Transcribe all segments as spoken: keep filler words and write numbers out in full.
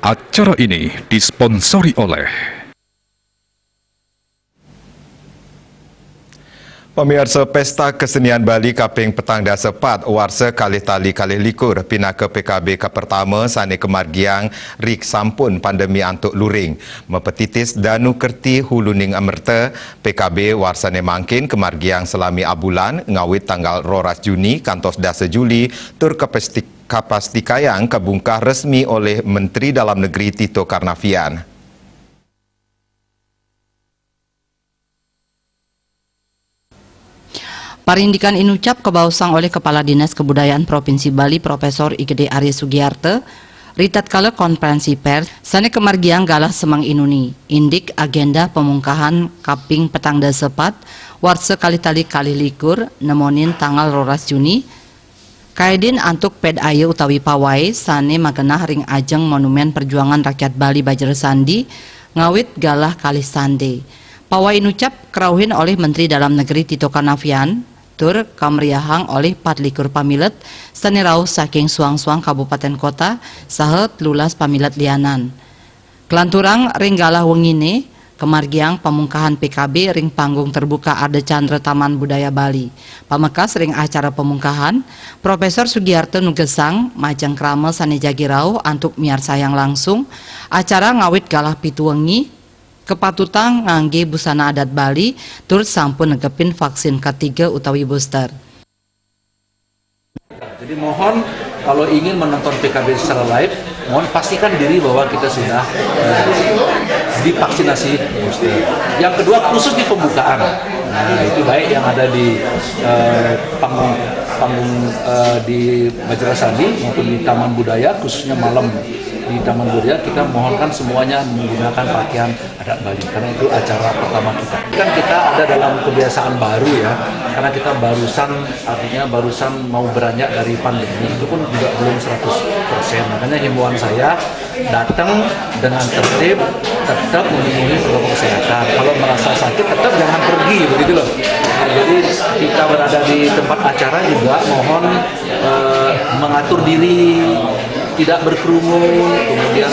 Acara ini disponsori oleh Pamiarsa, Pesta Kesenian Bali kaping petang dasa pat warsa kalih tali kalih likur pinaka P K B kapertama sane kamargiang ri sampun pandemi antuk luring. Mapatitis Danu Kerti Huluning Amerta, P K B warsane mangkin kamargiang salami abulan ngawit tanggal roras Juni kantos dasa Juli tur kapasti-, kapastikayang kabungkah resmi olih Menteri Dalam Negeri Tito Karnavian. Parindikan inucap kabaosang olih Kepala Dinas Kebudayaan Provinsi Bali Profesor I Gede Arya Sugiarto, ritatkala konferensi pers sane kamargiang galah semeng inuni, indik agenda pamungkahan kaping petang dasa pat, warsa kalih tali kalih likur, nemonin tanggal roras Juni, kaedin antuk ped aya utawi pawai sane magenah ring ajeng Monumen Perjuangan Rakyat Bali Bajra Sandi ngawit galah kalih sande. Pawai inucap karauhin olih Menteri Dalam Negeri Tito Karnavian, tur kamriahang olih pat likur pamilet sane rauh saking suang-suang kabupaten kota saha telulas pamilet lianan. Kalanturang ring galah wengine, kamargiang pamungkahan P K B ring panggung terbuka Ardha Candra Taman Budaya Bali. Pamekas ring acara pamungkahan, Profesor Sugiarto nugesang majeng krama sane jagi rauh antuk miarsayang langsung acara ngawit galah pitu wengi, kapatutang ngangge busana adat Bali, tur sampun negepin vaksin katiga utawi booster. Jadi mohon, kalau ingin menonton P K B secara live, mohon pastikan diri bahwa kita sudah, eh, divaksinasi booster. Yang kedua, khusus di pembukaan. Nah, itu baik yang ada di, eh, panggung, panggung, eh, di Bajra Sandi maupun di Taman Budaya, khususnya malam di Taman Budaya, kita mohonkan semuanya menggunakan pakaian adat Bali, karena itu acara pertama kita. Kan kita ada dalam kebiasaan baru, ya, karena kita barusan, artinya barusan mau beranjak dari pandemi, itu pun juga belum seratus persen. Makanya himbauan saya, datang dengan tertib, tetap memenuhi protokol kesehatan. Kalau merasa sakit, tetap jangan pergi, begitu loh. Nah, jadi kita berada di tempat acara juga mohon, eh, mengatur diri, tidak berkerumun, kemudian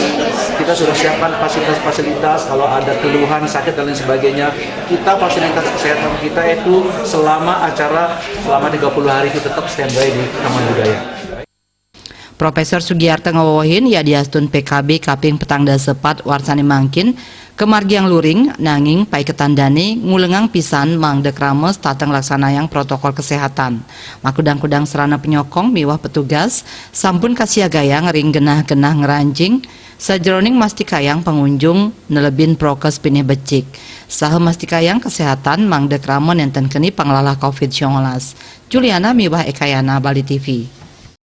kita sudah siapkan fasilitas-fasilitas, kalau ada keluhan, sakit, dan lain sebagainya, kita fasilitas kesehatan kita itu selama acara, selama tiga puluh hari itu tetap standby di Taman Budaya. Profesor Sugiarto ngawewehin, yadiastun P K B kaping petang dasa pat warsane mangkin kamargiang luring, nanging paiketan dane ngulengang pisan mangda krama setata nglaksanayang protokol kesehatan. Makudang-kudang sarana panyokong miwah petugas sampun kasiagayang ring genah-genah ngranjing sajeroning mastikayang pangunjung nelebin prokes pinih becik, saha mastikayang kesehatan mangda krama nenten keni panglalah covid sembilan belas. Juliana miwah Ekayana, Bali T V.